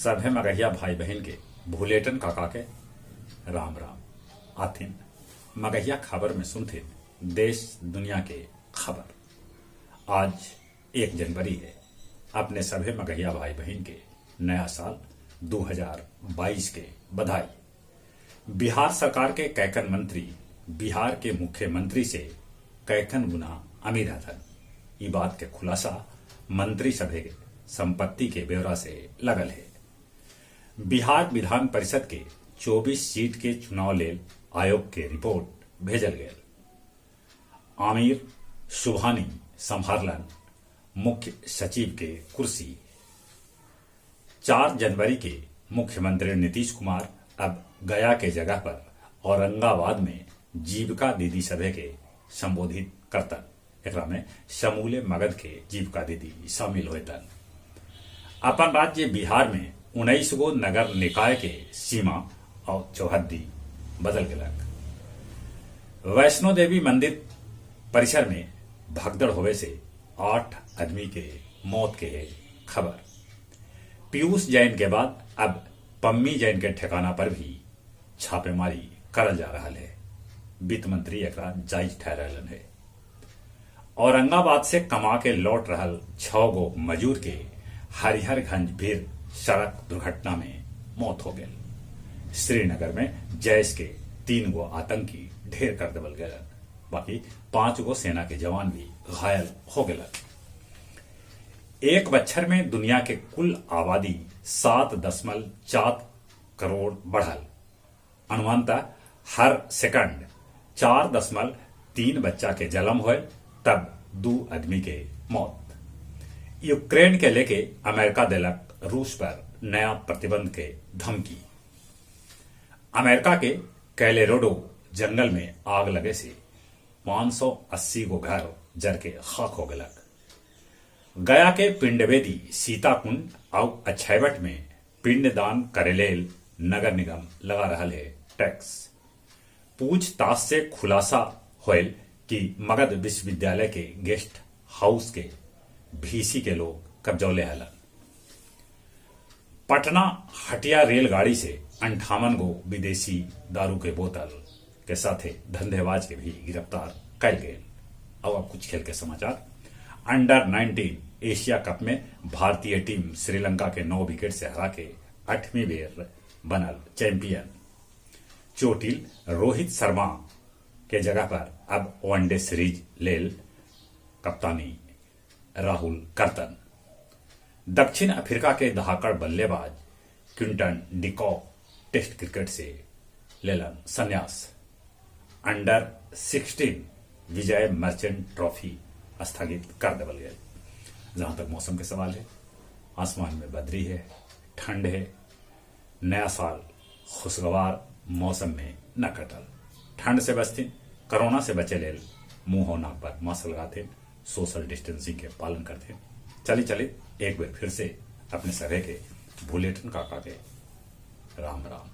सभे मगहिया भाई बहन के भुलेटन काका के राम राम। आथिन मगहिया खबर में सुनथिन देश दुनिया के खबर। आज 1 जनवरी है। अपने सभे मगहिया भाई बहन के नया साल 2022 के बधाई। बिहार सरकार के कैकन मंत्री बिहार के मुख्यमंत्री से कैकन गुना अमीर हथन। ई बात के खुलासा मंत्री सभे संपत्ति के ब्यौरा से लगल है। बिहार विधान परिषद के 24 सीट के चुनाव लेल आयोग के रिपोर्ट भेजल गेल। आमिर सुबहानी संभारलन मुख्य सचिव के कुर्सी। 4 जनवरी के मुख्यमंत्री नीतीश कुमार अब गया के जगह पर औरंगाबाद में जीविका दीदी सभे के संबोधित करतन। एकरा में समूले मगध के जीविका दीदी शामिल होतन। अपन राज्य बिहार में 19 गो नगर निकाय के सीमा और चौहद्दी बदल गलक। वैष्णो देवी मंदिर परिसर में भगदड़ होवे से 8 आदमी के मौत के खबर। पीयूष जैन के बाद अब पम्मी जैन के ठिकाना पर भी छापेमारी करल जा रहा है। वित्त मंत्री एकरा जायज ठहरलन है। औरंगाबाद से कमा के लौट रहल 6 गो मजूर के हरिहरगंज भीड़ सड़क दुर्घटना में मौत हो गई। श्रीनगर में जैश के 3 गो आतंकी ढेर कर देवल गए, बाकी 5 गो सेना के जवान भी घायल हो गए। एक बच्छर में दुनिया के कुल आबादी 7.4 करोड़ बढ़ल। अनुमानता हर सेकंड 4.3 बच्चा के जन्म होए, तब 2 आदमी के मौत। यूक्रेन के लेके अमेरिका देलक रूस पर नया प्रतिबंध के धमकी। अमेरिका के कैलेरोडो जंगल में आग लगे से 580 गो घर जर के खाक हो गलक। गया के पिंडवेदी सीताकुंड और अक्षयवट में पिंडदान करेलेल नगर निगम लगा रहा है टैक्स। पूछताछ से खुलासा होयल कि मगध विश्वविद्यालय के गेस्ट हाउस के भीसी के लोग कब्जौले हलन। पटना हटिया रेलगाड़ी से 58 गो विदेशी दारू के बोतल के साथे धंधेबाज के भी गिरफ्तार कैल गए। अब कुछ खेल के समाचार। अंडर 19 एशिया कप में भारतीय टीम श्रीलंका के 9 विकेट से हरा के 8वीं बेर बनल चैंपियन। चोटिल रोहित शर्मा के जगह पर अब वनडे सीरीज लेल कप्तानी राहुल करतन। दक्षिण अफ्रीका के दहाकड़ बल्लेबाज क्विंटन डिकॉक टेस्ट क्रिकेट से लेलन संन्यास। अंडर 16 विजय मर्चेंट ट्रॉफी स्थगित कर देवल गए। जहां तक मौसम के सवाल है, आसमान में बदरी है, ठंड है। नया साल खुशगवार मौसम में न कटल। ठंड से बचथिन, कोरोना से बचे लेल मुंह और नाक पर मास्क लगाते, सोशल डिस्टेंसिंग के पालन करते। चली चली एक बार फिर से अपने सभे के भुलेटन काका के राम राम।